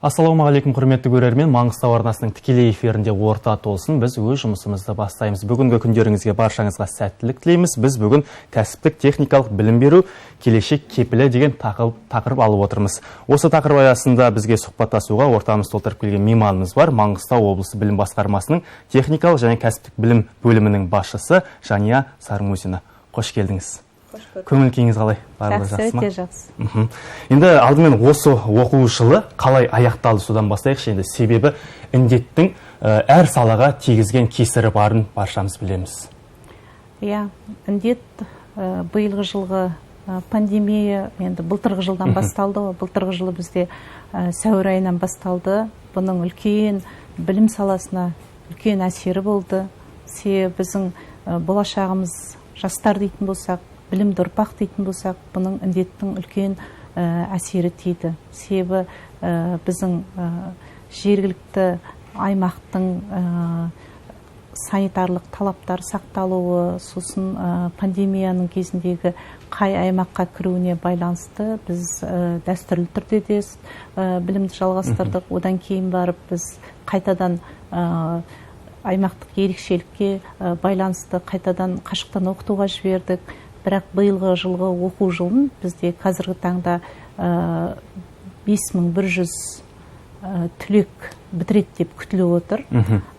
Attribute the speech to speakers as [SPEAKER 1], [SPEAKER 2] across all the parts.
[SPEAKER 1] Ассалаумағалейкум, құрметті көрермен. Маңғыстау арнасының тікелей эфирінде «Орта толсын», біз өз жұмысымызды бастаймыз. Бүгінгі күндеріңізге, баршаңызға сәттілік тілейміз. Біз бүгін «Кәсіптік техникалық білім беру – келешек кепілі» деген тақырып алып отырмыз. Осы тақырып аясында бізге сұхбаттасуға ортамыз толтырып келген мейманымыз бар. Маңғыстау облысы білім басқармасының техникалық және кәсіптік білім бөлімінің басшысы Жания Сармузина. Қош келдіңіз! Көңіл күйіңіз қалай?
[SPEAKER 2] Барлығы жақсы ма? Өте жақсы.
[SPEAKER 1] Енді алдымен осы оқу жылы қалай аяқталды, содан бастайықшы енді. Себебі індеттің әр салаға тигізген кесірі барын баршамыз білеміз.
[SPEAKER 2] Иә, індет, биылғы жылғы пандемия енді былтырғы жылдан басталды ғой. Былтырғы жылы бізде сәуір айынан басталды. Бұның үлкен білім саласына үлкен әсері болды. Себебі біздің болашағымыз жастар дейтін болсақ, білімді ұрпақ дейтін болсақ, бұның, індеттің үлкен әсері тиді. Себебі біздің жергілікті аймақтың санитарлық талаптар сақталуы, сосын пандемияның кезіндегі қай аймаққа кіруіне байланысты біз дәстүрлі түрде де білімді жалғастырдық. Одан кейін барып біз қайтадан аймақтық ерекшелікке байланысты қайтадан қашықтан оқытуға жібердік. Бірақ биылғы жылғы оқу жылын бізде қазіргі таңда 5100 түлек бітіреді деп күтіліп отыр.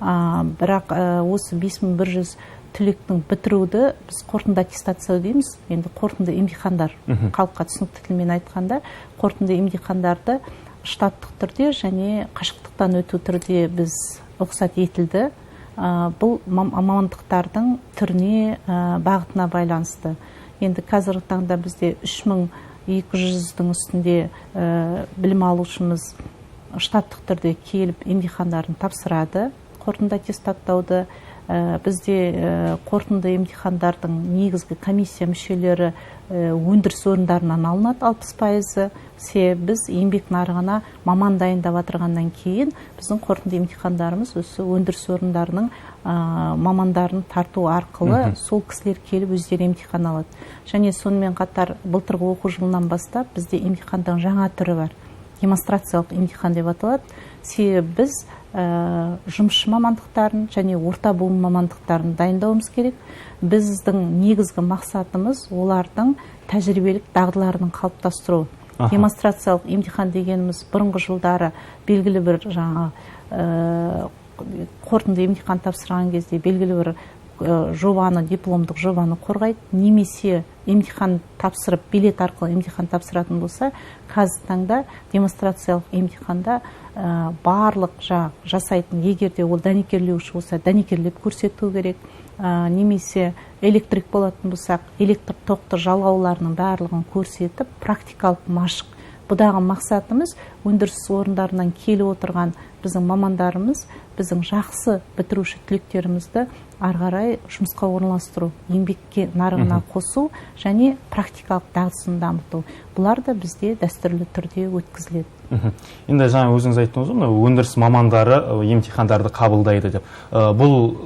[SPEAKER 2] Бірақ осы 5100 түлектің бітіруді біз қорытынды аттестация дейміз. Енді қорытынды емтихандар, халыққа түсінікті тілмен айтқанда, қорытынды емтихандарды штаттық түрде және қашықтықтан өту түрде біз рұқсат етілді. Бұл мамандықтардың түріне, бағытына байланысты. Енді қазіргі таңда бізде 3200-дің үстінде білім алушымыз штаттық түрде келіп емтихандарын тапсырады, қорытынды аттестаттауды. Бізде қорытынды емтихандардың негізгі комиссия мүшелері өндіріс орындарынан алынады, 60%-ы. Себебі біз еңбек нарығына маман дайындап жатырғаннан кейін біздің қорытынды емтихандарымыз осы өндіріс орындарының мамандарын тарту арқылы сол кісілер келіп өздері емтихан алады. Және сонымен қатар былтырғы оқу жылынан бастап бізде емтихандың жаңа түрі бар, демонстрациялық емтихан деп аталады. Себебі біз жұмысшы мамандықтарын және орта буын мамандықтарын дайындауымыз керек. Біздің негізгі мақсатымыз – олардың тәжірибелік дағдыларын қалыптастыру. Демонстрациялық емтихан дегеніміз бұрынғы жылдары белгілі бір жаңа қорытынды емтихан тапсырған кезде белгілі бір жобаны, дипломдық жобаны қорғайды немесе емтихан тапсырып, билет арқылы емтихан тапсыратын болса, қазіргі таңда демонстрациялық емтиханда барлық жаңағы жасайтын, егер де ол дәнекерлеуші болса, дәнекерлеп көрсету керек, немесе электрик болатын болсақ, электр тоқты жалғауларының барлығын көрсетіп, практикалық машық. Бұдағы мақсатымыз – өндіріс орындарынан келіп отырған біздің мамандарымыз, біздің жақсы бітіруші түлектерімізді ары қарай жұмысқа орналастыру, еңбекке нарығына қосу және практикалық дағдысын дамыту. Бұлар да бізде дәстүрлі түрде өткізіледі.
[SPEAKER 1] Енді жаңа өзіңіз айттыңыз ғой, мынау өндіріс мамандары емтихандарды қабылдайды деп. Бұл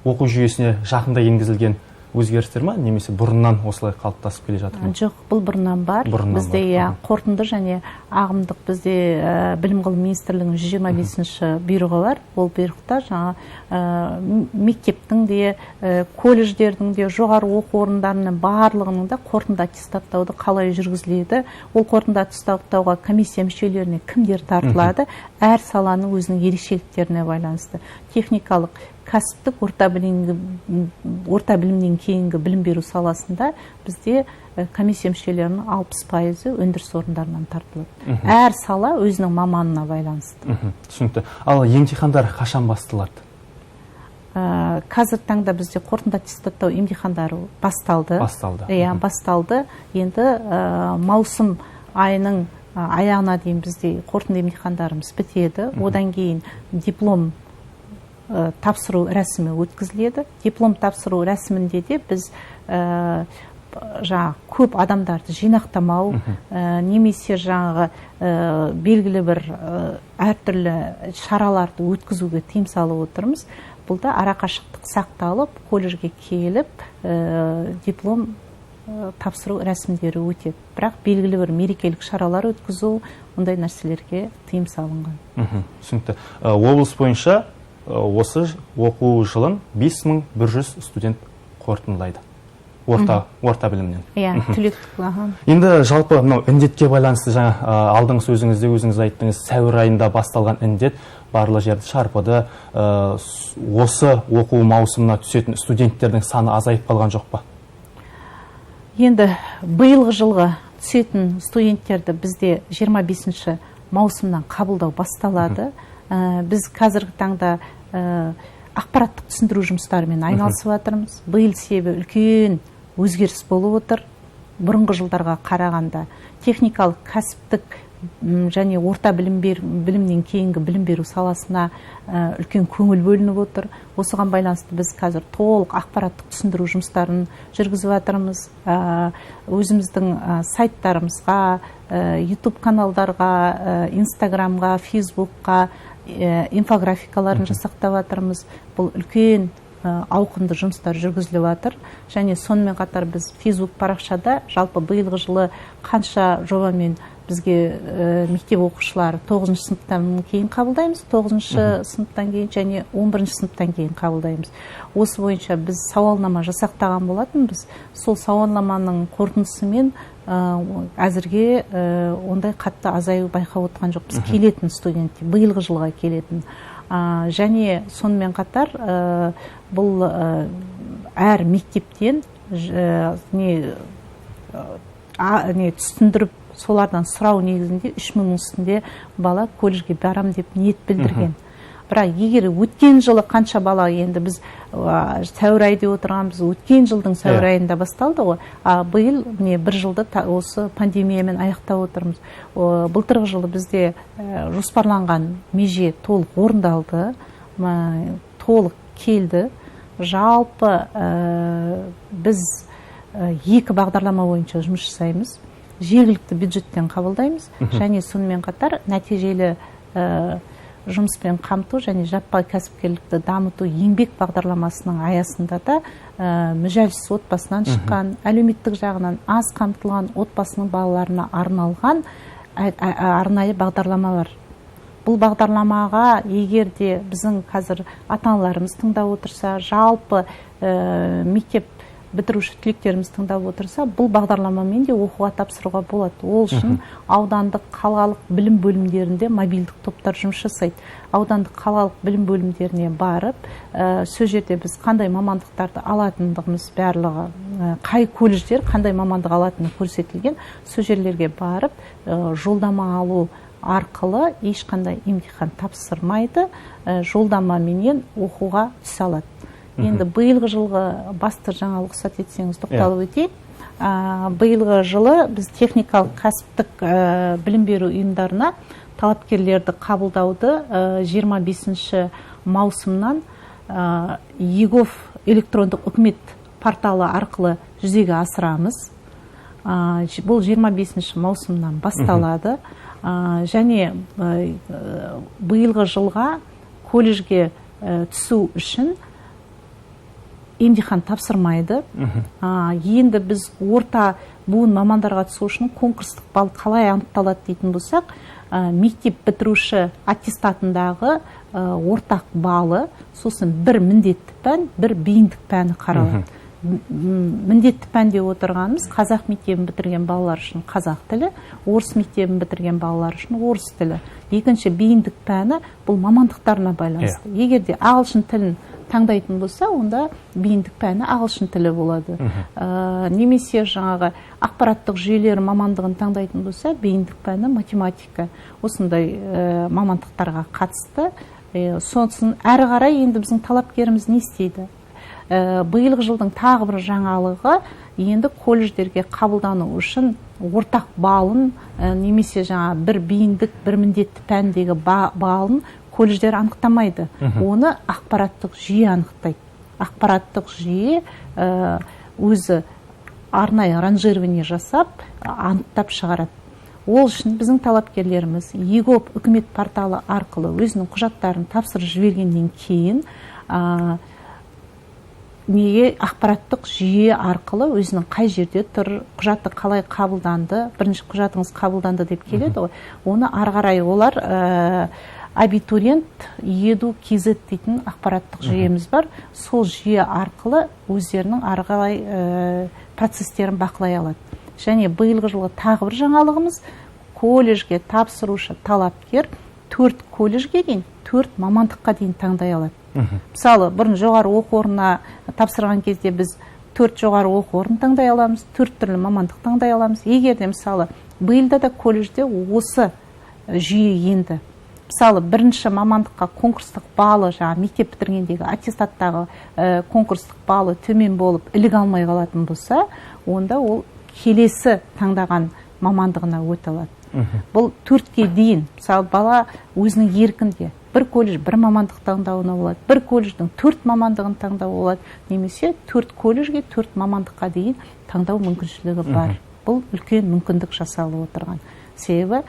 [SPEAKER 1] оқу жүйесіне жақында енгізілген өзгерістер ма немесе бұрыннан осылай қалыптасып келе жатыр ма?
[SPEAKER 2] Жоқ, бұл бұрыннан бар.
[SPEAKER 1] Бұрыннан
[SPEAKER 2] бізде
[SPEAKER 1] бар.
[SPEAKER 2] Иә, қорытынды және ағымдық бізде Білім ғылым министрлігінің 125-ші бұйрығы бар. Ол бұйрықта жаңа мектептің де, колледждердің де, жоғары оқу орындарының барлығының да қорытынды аттестаттауды қалай жүргізіледі, ол қорытынды аттестаттауға комиссия мүшелеріне кімдер тартылады, әр саланың өзінің ерекшеліктеріне байланысты. Техникалық, кәсіптік орта білімнен кейінгі білім беру саласында бізде комиссия мүшелерінің 60%-ы өндіріс орындарынан тартылады. Әр сала өзінің маманына байланысты.
[SPEAKER 1] Түсінікті. Ал емтихандар қашан басталады?
[SPEAKER 2] Қазіргі таңда бізде қорытынды аттестаттау емтихандары басталды.
[SPEAKER 1] Басталды.
[SPEAKER 2] Иә, басталды. Енді маусым айының аяғына дейін бізде қорытынды емтихандарымыз бітеді. Одан кейін диплом тапсыру рәсімі өткізіледі. Диплом тапсыру рәсімінде де біз жаңағы көп адамдарды жинақтамау немесе жаңағы белгілі бір әртүрлі шараларды өткізуге тыйым салып отырмыз. Бұл да арақашықтық сақталып, колледжге келіп, диплом тапсыру рәсімдері өтеді. Бірақ белгілі бір мерекелік шаралар өткізу, ондай нәрселерге тыйым салынған.
[SPEAKER 1] Түсінікті. Облыс бойынша осы оқу жылын 5100 студент қорытындылайды. Орта білімнен.
[SPEAKER 2] Иә, түлектік.
[SPEAKER 1] Енді жалпы мынау індетке байланысты жаңа алдыңғы сөзіңізде өзіңіз айттыңыз, сәуір айында басталған індет барлық жерді шарпыды. Осы оқу маусымына түсетін студенттердің саны азайып қалған жоқ па?
[SPEAKER 2] Енді биылғы жылғы түсетін студенттерді бізде 25 маусымнан қабылдау басталады. Біз қазіргі таңда ақпараттық түсіндіру жұмыстарымен айналысып жатырмыз. Биыл себебі үлкен өзгеріс болып отыр. Бұрынғы жылдарға қарағанда техникалық, кәсіптік және орта білімнен кейінгі білім беру саласына үлкен көңіл бөлініп отыр. Осыған байланысты біз қазір толық ақпараттық түсіндіру жұмыстарын жүргізіп жатырмыз. Өзіміздің сайттарымызға, YouTube каналдарға, Инстаграмға, Фейсбукқа инфографикаларын жасақтап жатырмыз. Бұл үлкен ауқымды жұмыстар жүргізіліп жатыр. Және сонымен қатар біз Facebook парақшада жалпы биылғы жылы қанша жобамен бізге мектеп оқушылары 9 сыныптан кейін қабылдаймыз, 9 сыныптан кейін және 11 сыныптан кейін қабылдаймыз. Осы бойынша біз сауалнама жасақтаған болатынбыз. Сол сауалнаманың қорытындысымен әзірге ондай қатты азаю байқап отырған жоқпыз. Келетін студенттер, биылғы жылға келетін. Және сонымен қатар бұл әр мектептен түсіндіріп, солардан сұрау негізінде 3000 үстінде бала колледжге барам деп ниет білдірген. Бірақ егер өткен жылы қанша бала, енді біз сәуір айы деп отырғанбыз, өткен жылдың сәуір айында басталды ғой, а биыл міне бір жылды осы пандемиямен аяқтап отырмыз. Былтырғы жылы бізде жоспарланған меже толық орындалды, толық келді. Жалпы біз екі бағдарлама бойынша жұмыс жасаймыз. Жергілікті бюджеттен қабылдаймыз және сонымен қатар нәтижелі жұмыспен қамту және жаппай кәсіпкерлікті дамыту еңбек бағдарламасының аясында да мүжәлсіз отбасынан шыққан, әлеуметтік жағынан аз қамтылған отбасының балаларына арналған арнайы бағдарламалар. Бұл бағдарламаға егер де біздің қазір ата-аналарымыз тыңдап отырса, жалпы мектеп бітіруші түлектеріміз тыңдап отырса, бұл бағдарламамен де оқуға тапсыруға болады. Ол үшін аудандық, қалалық білім бөлімдерінде мобильдік топтар жұмыс жасайды. Аудандық, қалалық білім бөлімдеріне барып, сол жерде біз қандай мамандықтарды алатындығымыз барлығы, қай колледждер қандай мамандық алатыны көрсетілген, сол жерлерге барып, жолдама алу арқылы ешқандай емтихан тапсырмайды, жолдамаменен оқуға түсе алады. Енді биылғы жылғы басты жаңалық, рұқсат етсеңіз тоқталып өтейін. Биылғы жылы біз техникалық кәсіптік білім беру ұйымдарына талапкерлерді қабылдауды 25 маусымнан егов электрондық үкімет порталы арқылы жүзеге асырамыз. Бұл 25 маусымнан басталады. Және биылғы жылға колледжге түсу үшін емтихан тапсырмайды. Енді біз орта буын мамандарға түсу үшін конкурстық балл қалай анықталады дейтін болсақ, мектеп бітіруші аттестатындағы ортақ балы, сосын бір міндетті пән, бір бейіндік пәні қаралады. Міндетті пән деп отырғанымыз қазақ мектебін бітірген балалар үшін қазақ тілі, орыс мектебін бітірген балалар үшін орыс тілі. Екінші бейіндік пәні бұл мамандықтарына байланысты. Егер де ағылшын тілін таңдайтын болса, онда бейіндік пәні ағылшын тілі болады. Немесе жаңағы ақпараттық жүйелер мамандығын таңдайтын болса, бейіндік пәні математика. Осындай мамандықтарға қатысты. Сосын әрі қарай енді біздің талапкеріміз не істейді? Биылғы жылдың тағы бір жаңалығы, енді колледждерге қабылдану үшін ортақ балын, немесе жаңа бір бейіндік, бір міндетті пәндегі балын колледждер анықтамайды. Оны ақпараттық жүйе анықтайды. Ақпараттық жүйе өзі арнайы ранжирование жасап, анықтап шығарады. Ол үшін біздің талапкерлеріміз егов үкімет порталы арқылы өзінің құжаттарын тапсырып жібергеннен кейін Неге ақпараттық жүйе арқылы өзінің қай жерде тұр, құжаты қалай қабылданды, бірінші құжатыңыз қабылданды деп келеді ғой, оны ары қарай олар абитуриент edu kz дейтін ақпараттық жүйеміз бар, сол жүйе арқылы өздерінің ары қарай процестерін бақылай алады. Және биылғы жылғы тағы бір жаңалығымыз, колледжге тапсырушы талапкер 4 колледжге дейін, 4 мамандыққа дейін таңдай алады. Мысалы, бұрын жоғары оқу орнына тапсырған кезде біз 4 жоғары оқу орнын таңдай аламыз, 4 түрлі мамандық таңдай аламыз. Егер де, мысалы, биылда да колледжде осы жүйе енді. Мысалы, бірінші мамандыққа конкурстық балы, жаңа мектеп бітіргендегі аттестаттағы конкурстық балы төмен болып іліге алмай қалатын болса, онда ол келесі таңдаған мамандығына өте алады. Бұл 4-ке дейін, мысалы, бала өзінің еркінде бір колледж бір мамандық таңдауына болады, бір колледждің 4 мамандығын таңдауға болады, немесе 4 колледжге 4 мамандыққа дейін таңдау мүмкіншілігі бар. Бұл үлкен мүмкіндік жасалып отырған. Себебі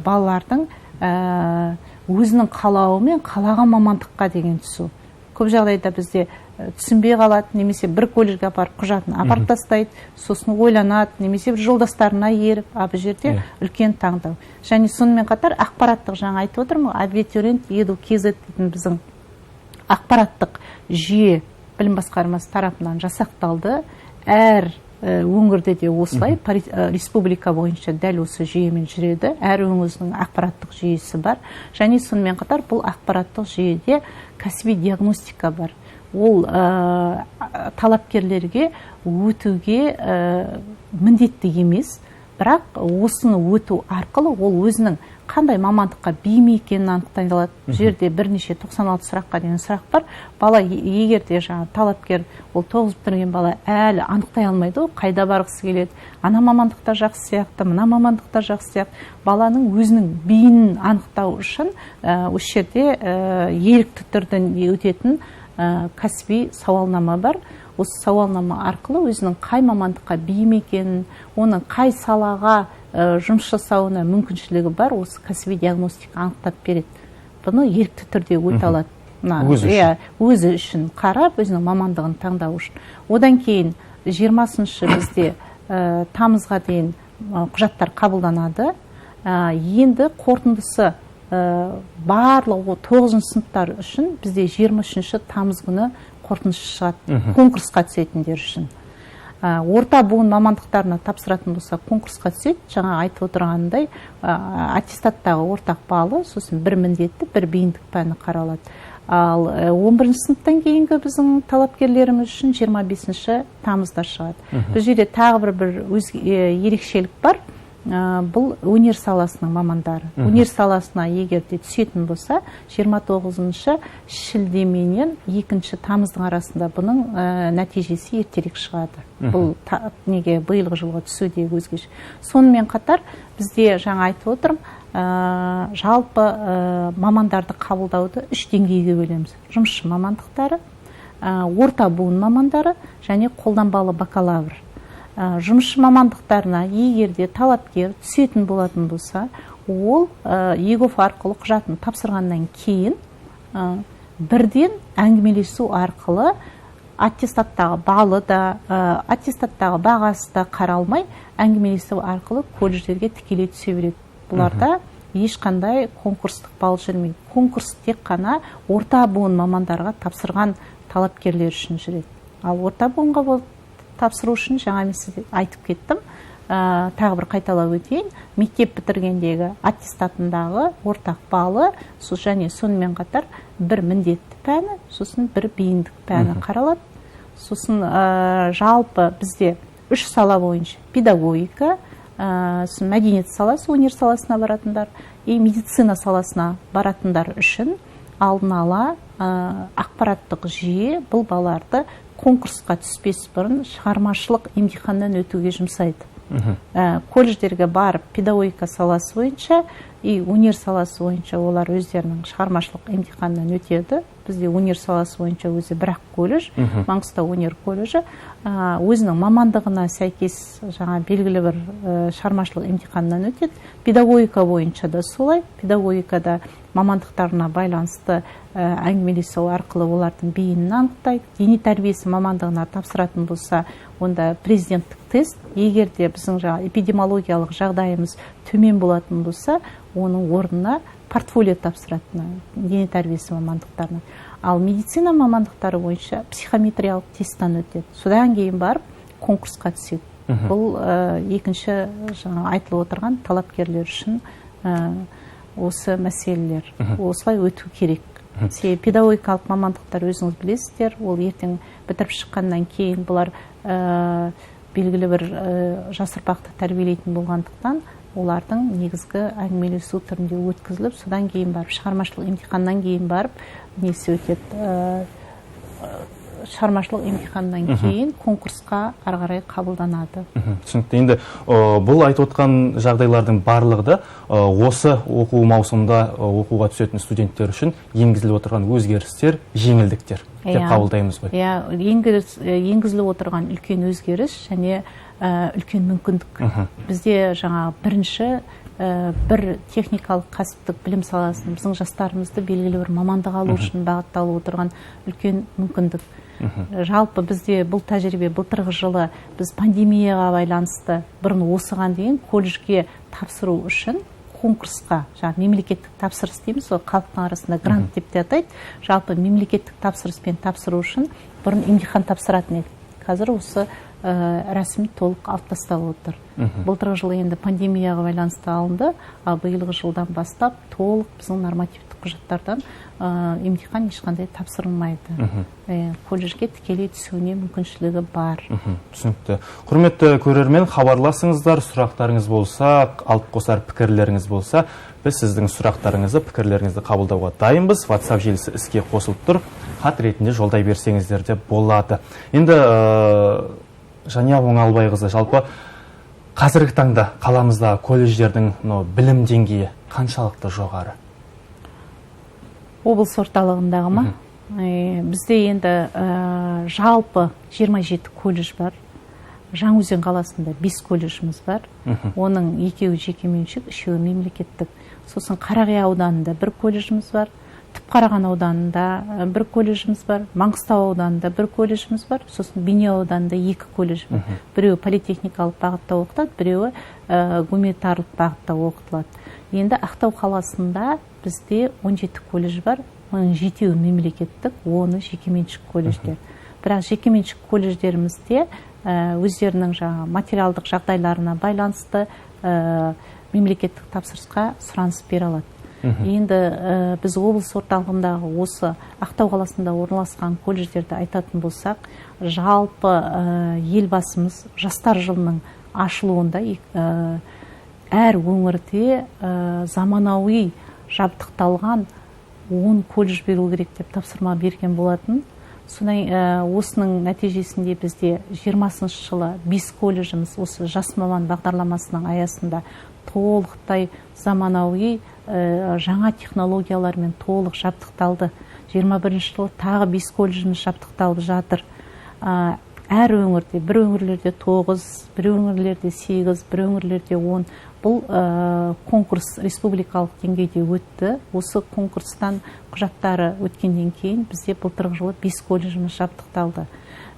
[SPEAKER 2] балалардың өзінің қалауымен қалаған мамандыққа деген түсу. Көп жағдайда бізде түсінбей қалады, немесе бір колледжге апарып құжатын апарып тастайды, сосын ойланады, немесе бір жолдастарына еріп, бұл жерде үлкен таңдау. Және сонымен қатар ақпараттық, жаңа айтып отырмын, абитуриент edu kz дейтін біздің ақпараттық жүйе білім басқармасы тарапынан жасақталды. Әр өңірде де осылай, республика бойынша дәл осы жүйемен жүреді. Әр өңірдің ақпараттық жүйесі бар. Және сонымен қатар бұл ақпараттық жүйеде кәсіби диагностика бар. Ол талапкерлерге өтуге міндетті емес, бірақ осыны өту арқылы ол өзінің қандай мамандыққа бейім екенін анықтай алады. Бұл жерде бірнеше 96 сұраққа дейін сұрақ бар. Бала егер де жаңа талапкер, ол 9 бітірген бала әлі анықтай алмайды ғой, қайда барғысы келеді, ана мамандықта жақсы сияқты, мына мамандықта жақсы сияқты. Баланың өзінің бейінін анықтау үшін осы жерде ерікті түрде өтетін кәсіби сауалнама бар. Осы сауалнама арқылы өзінің қай мамандыққа бейім екенін, оның қай салаға жұмыс жасауына мүмкіншілігі бар, осы кәсіби диагностика анықтап береді. Бұны ерікті түрде өте алады. Өзі үшін қарап, өзінің мамандығын таңдау үшін. Одан кейін 20-шы бізде тамызға дейін құжаттар қабылданады. Енді қорытындысы барлығы 9-шы сыныптар үшін бізде 23 тамыз күні қорытындысы шығады, конкурсқа түсетіндер үшін. Орта буын мамандықтарына тапсыратын болса, конкурсқа түседі. Жаңа айтып отырғанымдай, аттестаттағы ортақ балы, сосын бір міндетті, бір бейіндік пәні қаралады. Ал 11 сыныптан кейінгі біздің талапкерлеріміз үшін 25 тамызда шығады. Бұл жерде тағы бір ерекшелік бар. Бұл өнер саласының мамандары. Өнер саласына егер де түсетін болса, 29 шілде менен 2 тамыздың арасында бұның нәтижесі ертерек шығады. Бұл неге биылғы жылға түсуде өзгеше. Сонымен қатар бізде жаңа айтып отырмын, жалпы мамандарды қабылдауды 3 деңгейге бөлеміз. Жұмысшы мамандықтары, орта буын мамандары және қолданбалы бакалавр. Жұмысшы мамандықтарына егер де талапкер түсетін болатын болса, ол егов арқылы құжатын тапсырғаннан кейін бірден әңгімелесу арқылы аттестаттағы балы да, аттестаттағы бағасы да қаралмай, әңгімелесу арқылы колледждерге тікелей түсе береді. Бұларда ешқандай конкурстық бал жүрмейді. Конкурс тек қана орта буын мамандарға тапсырған талапкерлер үшін жүреді. Ал орта буынға тапсыру үшін, жаңа мен сізге айтып кеттім, тағы бір қайталап өтейін, мектеп бітіргендегі аттестатындағы ортақ балы, және сонымен қатар бір міндетті пәні, сосын бір бейіндік пәні қаралады. Сосын жалпы бізде 3 сала бойынша педагогика, сосын мәдениет саласы, өнер саласына баратындар и медицина саласына баратындар үшін алдын ала ақпараттық жүйе бұл балаларды конкурсқа түспес бұрын шығармашылық емтиханнан өтуге жұмсайды. Колледждерге барып педагогика саласы бойынша И өнер саласы бойынша олар өздерінің шығармашылық емтиханынан өтеді. Бізде өнер саласы бойынша өзі бір-ақ колледж, Маңғыстау өнер колледжі, өзінің мамандығына сәйкес жаңа белгілі бір шығармашылық емтиханнан өтеді. Педагогика бойынша да солай. Педагогикада мамандықтарына байланысты әңгімелесу арқылы олардың бейінін анықтайды. Дене тәрбиесі мамандығына тапсыратын болса, онда президенттік тест. Егер де біздің жаңа эпидемиологиялық жағдайымыз төмен болатын болса, оның орнына портфолио тапсырады дене тәрбиесі мамандықтарына. Ал медицина мамандықтары бойынша психометриялық тесттен өтеді. Содан кейін барып конкурсқа түседі. Бұл екінші жаңа айтылып отырған талапкерлер үшін осы мәселелер. Осылай өту керек. Себебі педагогикалық мамандықтар, өзіңіз білесіздер, ол ертең бітіріп шыққаннан кейін бұлар белгілі бір жас ұрпақты тәрбиелейтін болғандықтан, олардың негізгі әңгімелесу түрінде өткізіліп, содан кейін барып шығармашылық емтиханнан кейін барып несі өтеді, шығармашылық емтиханнан кейін конкурсқа ары қарай қабылданады.
[SPEAKER 1] Түсінікті. Енді бұл айтып отқан жағдайлардың барлығы да осы оқу маусымында оқуға түсетін студенттер үшін енгізіліп отырған өзгерістер, жеңілдіктер деп қабылдаймыз ғой.
[SPEAKER 2] Иә, енгізіліп отырған үлкен өзгеріс және үлкен мүмкіндік. Бізде жаңа бірінші бір техникалық кәсіптік білім саласын біздің жастарымызды белгілі бір мамандық алу үшін бағытталып отырған үлкен мүмкіндік. Жалпы бізде бұл тәжірибе былтырғы жылы біз пандемияға байланысты бұрын осыған дейін колледжге тапсыру үшін конкурсқа, жаңа мемлекеттік тапсырыс дейміз, ол халықтың арасында грант деп те атайды. Жалпы мемлекеттік тапсырыспен тапсыру үшін бұрын емтихан тапсыратын еді. Қазір осы рәсім толық алып тасталып отыр. Былтырғы жылы енді пандемияға байланысты алынды, ал биылғы жылдан бастап толық біздің нормативтік құжаттардан емтихан ешқандай тапсырылмайды. Колледжге тікелей түсуіне мүмкіншілігі бар.
[SPEAKER 1] Түсінікті. Құрметті көрермен, хабарласыңыздар, сұрақтарыңыз болса, алып қосар пікірлеріңіз болса, біз сіздің сұрақтарыңызды, пікірлеріңізді қабылдауға дайынбыз. WhatsApp желісі іске қосылып тұр. Хат ретінде жолдай берсеңіздер де болады. Енді Жания Оңалбайқызы, жалпы қазіргі таңда қаламызда колледждердің білім деңгейі қаншалықты жоғары?
[SPEAKER 2] Облыс орталығындағы ма? Бізде енді жалпы 27 колледж бар. Жаңаөзен қаласында 5 колледжіміз бар. Оның 2-еуі жекеменшік, 3-еуі мемлекеттік. Сосын Қарақия ауданында бір колледжіміз бар. Түпқараған ауданында бір колледжіміз бар, Маңғыстау ауданында бір колледжіміз бар, сосын Бейнеу ауданында 2 колледж бар. Біреуі политехникалық бағытта оқытады, біреуі гуманитарлық бағытта оқытылады. Енді Ақтау қаласында бізде 17 колледж бар, оның 7-еуі мемлекеттік, 10-ы жекеменшік колледждер. Бірақ жекеменшік колледждерімізде өздерінің жаңа материалдық жағдайларына байланысты мемлекеттік тапсырысқа сұраныс бере алады. Енді біз облыс орталығындағы осы Ақтау қаласында орналасқан колледждерді айтатын болсақ, жалпы елбасымыз жастар жылының ашылуында әр өңірде заманауи жабдықталған 10 колледж беру керек деп тапсырма берген болатын. Сондай осының нәтижесінде бізде 20 жылы 5 колледжіміз осы жас маман бағдарламасының аясында толықтай заманауи жаңа технологиялармен толық жабдықталды. 21 жылы тағы 5 колледжіміз жабдықталып жатыр. Әр өңірде, бір өңірлерде 9, бір өңірлерде 8, бір өңірлерде 10. Бұл конкурс республикалық деңгейде өтті. Осы конкурстан құжаттары өткеннен кейін бізде былтырғы жылы 5 колледжіміз жабдықталды.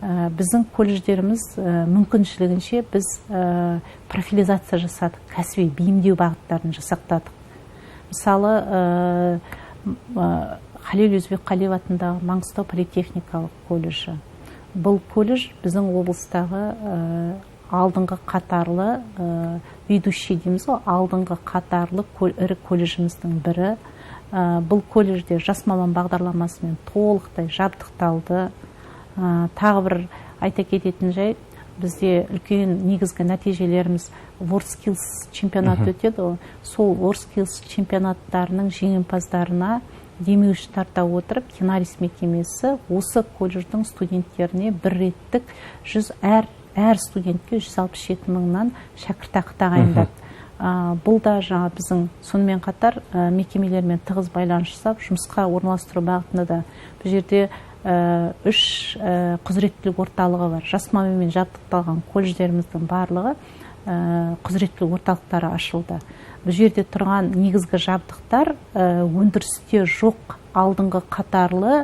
[SPEAKER 2] Біздің колледждеріміз мүмкіншілігінше біз профилизация жасадық, кәсіби бейімдеу бағыттарын жасақтадық. Мысалы, Халел Өзбекқалиев атындағы Маңғыстау политехникалық колледжі. Бұл колледж біздің облыстағы алдыңғы қатарлы ведущий дейміз ғой, алдыңғы қатарлы ірі колледжіміздің бірі. Бұл колледжде жас маман бағдарламасымен толықтай жабдықталды. Тағы бір айта кететін жайт, бізде үлкен негізгі нәтижелеріміз WorldSkills чемпионаты өтеді. Сол WorldSkills чемпионаттарының жеңімпаздарына демеуші тарта отырып, Кинарис мекемесі осы колледждің студенттеріне бір реттік әр студентке 167 мыңнан шәкіртақы тағайындады. Бұл да жаңа біздің сонымен қатар мекемелермен тығыз байланыс жасап, жұмысқа орналастыру бағытында да бұл жерде 3 құзыреттілік орталығы бар. Жас маманмен жабдықталған колледждеріміздің барлығы құзыреттілік орталықтары ашылды. Бұл жерде тұрған негізгі жабдықтар өндірісте жоқ алдыңғы қатарлы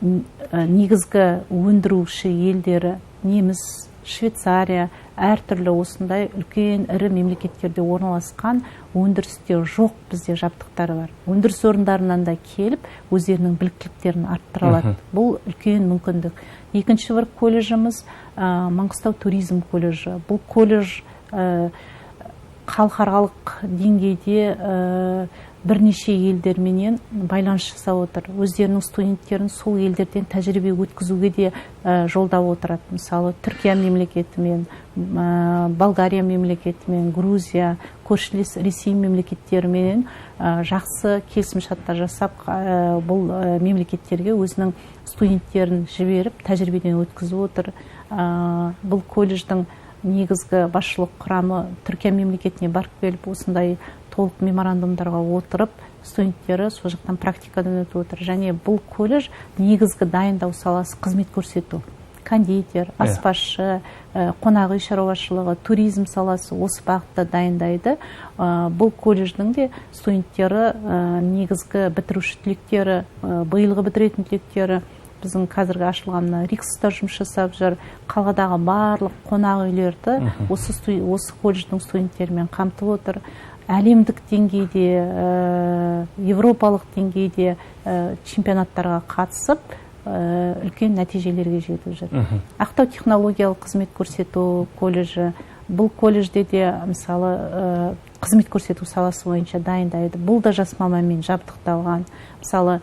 [SPEAKER 2] негізгі өндіруші елдері неміс, Швейцария, әртүрлі осындай үлкен ірі мемлекеттерде орналасқан өндірісте жоқ бізде жабдықтары бар. Өндіріс орындарынан да келіп өздерінің біліктіліктерін арттыра алады. Бұл үлкен мүмкіндік. Екінші бір колледжіміз Маңғыстау туризм колледжі. Бұл колледж халықаралық деңгейде бірнеше елдерменен байланыс жасап отыр. Өздерінің студенттерін сол елдерден тәжірибе өткізуге де жолдап отырады. Мысалы, Түркия мемлекетімен, Болгария мемлекетімен, Грузия, көршілес Ресей мемлекеттерімен жақсы келісімшарттар жасап, бұл мемлекеттерге өзінің студенттерін жіберіп, тәжірибеден өткізіп отыр. Бұл колледждің негізгі басшылық құрамы Түркия мемлекетіне барып келіп, осындай толық меморандумдарға отырып, студенттері сол жақтан практикадан өтіп отыр. Және бұл колледж негізгі дайындау саласы қызмет көрсету. Кондитер, аспазшы, қонақ үй шаруашылығы, туризм саласы осы бағытта дайындайды. Бұл колледждің де студенттері негізгі бітіруші түлектері, биылғы бітіретін түлектері біздің қазіргі ашылған Риксста жұмыс жасап жүр. Қаладағы барлық қонақ үйлерді осы колледждің студенттерімен қамтып отыр. Әлемдік деңгейде, европалық деңгейде чемпионаттарға қатысып, үлкен нәтижелерге жетіп жүр. Ақтау технологиялық қызмет көрсету колледжі. Бұл колледжде де мысалы қызмет көрсету саласы бойынша дайындайды. Бұл да жас маманмен жабдықталған. Мысалы,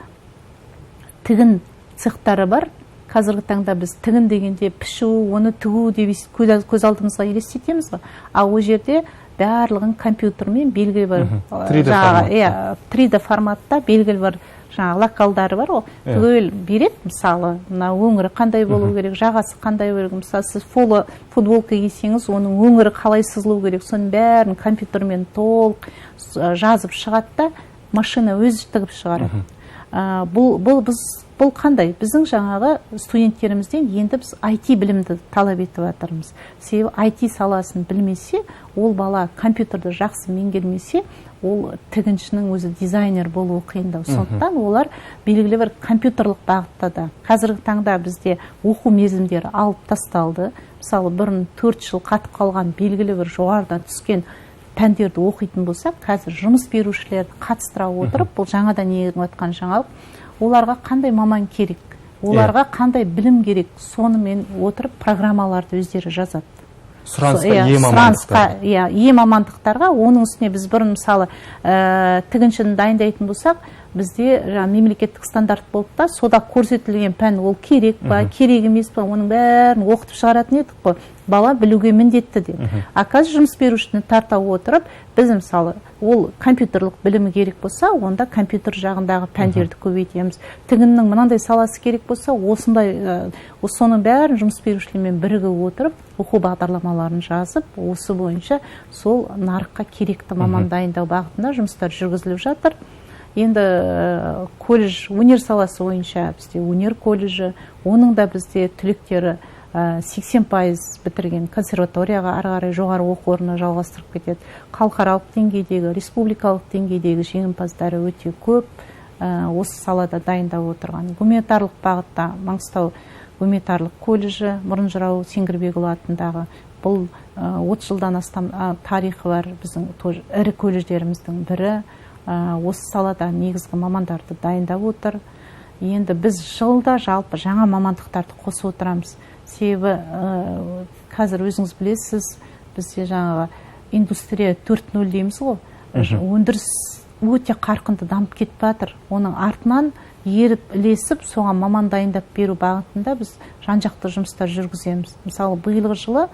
[SPEAKER 2] тігін цехтары бар. Қазіргі таңда біз тігін дегенде пішу, оны тігу деп көз алдымызға елестетеміз ғой. Ал ол жерде барлығын компьютермен белгілі бір 3D форматта белгілі бір жаңағы локалдары бар ғой. Түгел береді, мысалы, мына өңірі қандай болу керек, жағасы қандай болу керек. Мысалы, сіз футболка кисеңіз, оның өңірі қалай сызылу керек, соның бәрін компьютермен толық жазып шығады да, машина өзі тігіп шығарады. Бұл қандай? Біздің жаңағы студенттерімізден енді біз IT білімді талап етіп жатырмыз. Себебі IT саласын білмесе, ол бала компьютерді жақсы меңгермесе, ол тігіншінің өзі дизайнер болуы қиындау. Сондықтан олар белгілі бір компьютерлік бағытта да. Қазіргі таңда бізде оқу мерзімдері алып тасталды. Мысалы, бұрын 4 жыл қатып қалған белгілі бір жоғарыдан түскен пәндерді оқитын болсақ, қазір жұмыс берушілерді қатыстыра отырып, бұл жаңадан еніп жатқан жаңалық, оларға қандай маман керек, оларға қандай білім керек, сонымен отырып программаларды өздері жазады.
[SPEAKER 1] Сұранысқа ие мамандықтарға.
[SPEAKER 2] Ие мамандықтарға. Оның үстіне біз бұрын, мысалы, тігіншіні дайындайтын болсақ, бізде мемлекеттік стандарт болды да, сода көрсетілген пән ол керек па, керек емес па, оның бәрін оқытып шығаратын едік қой. Бала білуге міндетті деп. А қазір жұмыс берушіні тарта отырып, біз мысалы, ол компьютерлік білімі керек болса, онда компьютер жағындағы пәндерді көбейтеміз. Тігіннің мынандай саласы керек болса, осындай, соның бәрін жұмыс берушілермен бірігіп отырып, оқу бағдарламаларын жазып, осы бойынша сол нарыққа керекті маман дайындау бағытында жұмыстар жүргізіліп жатыр. Енді колледж өнер саласы бойынша бізде өнер колледжі, оның да бізде түлектері 80% бітірген консерваторияға ары қарай жоғары оқу орнына жалғастырып кетеді. Халықаралық деңгейдегі, республикалық деңгейдегі жеңімпаздары өте көп, осы салада дайындап отырған. Гуманитарлық бағытта Маңғыстау гуманитарлық колледжі, Мұрын жырау Сеңгірбекұлы атындағы, бұл 30 жылдан астам тарихы бар біздің ірі колледждеріміздің бірі. Осы салада негізгі мамандарды дайындап отыр. Енді біз жылда жалпы жаңа мамандықтарды қосып отырамыз. Себебі қазір өзіңіз білесіз, бізде жаңағы индустрия 4.0 дейміз ғой. Өндіріс өте қарқынды дамып кетіп жатыр. Оның артынан еріп ілесіп, соған маман дайындап беру бағытында біз жан-жақты жұмыстар жүргіземіз. Мысалы, биылғы жылы